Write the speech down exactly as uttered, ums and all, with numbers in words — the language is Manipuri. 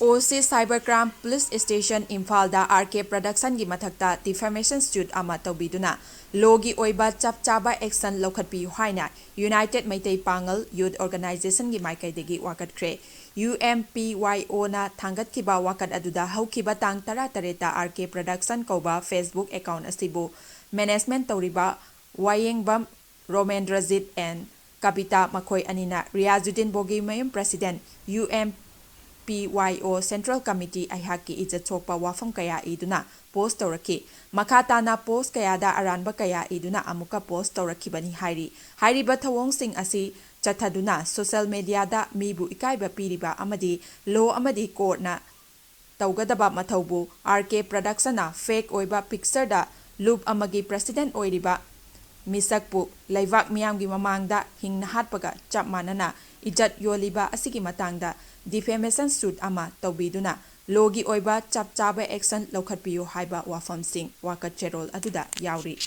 ꯑꯣ ꯁꯤ Cybercrime Police Station ꯏꯝꯐꯥꯜꯗ ꯑꯥꯔ ꯀꯦ ꯄ꯭ꯔꯗꯛꯁꯟꯒꯤ ꯃꯊꯛꯇ defamation suit ꯑꯃ ꯇꯧꯕꯤꯗꯨꯅ ꯂꯣꯒꯤ ꯑꯣꯏꯕ ꯆꯞ ꯆꯥꯕ action ꯂꯧꯈꯠꯄꯤꯌꯨ ꯍꯥꯏꯅ United ꯃꯩꯇꯩ ꯄꯥꯉꯜ Youth Organizationꯒꯤ ꯃꯥꯏꯀꯩꯗꯒꯤ ꯋꯥꯀꯠꯈ꯭ꯔꯦ꯫ UMPYOꯅ ꯊꯥꯡꯒꯠꯈꯤꯕ ꯋꯥꯀꯠ ꯑꯗꯨꯗ ꯍꯧꯈꯤꯕ ꯇꯥꯡ ꯇꯔꯥꯇꯔꯦꯠꯇ ꯑꯥꯔ ꯀꯦ ꯄ꯭ꯔꯗꯛꯁꯟ ꯀꯧꯕ Facebook account ꯑꯁꯤꯕꯨ management ꯇꯧꯔꯤꯕ ꯋꯥꯌꯦꯡꯕꯝ ꯔꯣꯃꯦꯟꯗ꯭ꯔꯖꯤꯠ and ꯀꯕꯤꯇꯥ ꯃꯈꯣꯏ ꯑꯅꯤꯅ Riyazuddin ꯕꯣꯒꯤꯃꯌꯨꯝ president UMPYO Central Committee ꯑꯩꯍꯥꯛꯀꯤ ꯏꯖꯠ ꯁꯣꯛꯄ ꯋꯥꯐꯝ ꯀꯌꯥ ꯏꯗꯨꯅ post ꯇꯧꯔꯛꯈꯤ꯫ ꯃꯈꯥ ꯇꯥꯅ post ꯀꯌꯥꯗ ꯑꯔꯥꯟꯕ ꯀꯌꯥ ꯏꯗꯨꯅ ꯑꯃꯨꯛꯀ post ꯇꯧꯔꯛꯈꯤꯕꯅꯤ ꯍꯥꯏꯔꯤ꯫ ꯍꯥꯏꯔꯤꯕ ꯊꯧꯑꯣꯡꯁꯤꯡ ꯑꯁꯤ ꯆꯠꯊꯗꯨꯅ social mediaꯗ ꯃꯤꯕꯨ ꯏꯀꯥꯏꯕ ꯄꯤꯔꯤꯕ ꯑꯃꯗꯤ law ꯑꯃꯗꯤ courtꯅ ꯇꯧꯒꯗꯕ ꯃꯊꯧꯕꯨ ꯑꯥꯔ ꯀꯦ ꯄ꯭ꯔꯗꯛꯁꯟꯅ fake ꯑꯣꯏꯕ pictureꯗ ꯂꯨꯞ ꯑꯃꯒꯤ president ꯑꯣꯏꯔꯤꯕ ꯃꯤꯁꯛꯄꯨ ꯂꯩꯕꯥꯛ ꯃꯤꯌꯥꯝꯒꯤ ꯃꯃꯥꯡꯗ ꯍꯤꯡꯅ ꯍꯥꯠꯄꯒ ꯆꯞ ꯃꯥꯟꯅꯅ ꯏꯖꯠ ꯌꯣꯜꯂꯤꯕ ꯑꯁꯤꯒꯤ ꯃꯇꯥꯡꯗ defamation suit ꯑꯃ ꯇꯧꯕꯤꯗꯨꯅ lawꯒꯤ ꯑꯣꯏꯕ ꯆꯞ ꯆꯥꯕ action ꯂꯧꯈꯠꯄꯤꯌꯨ ꯍꯥꯏꯕ ꯋꯥꯐꯝꯁꯤꯡ ꯋꯥꯀꯠ ꯆꯦꯔꯣꯜ ꯑꯗꯨꯗ ꯌꯥꯎꯔꯤ꯫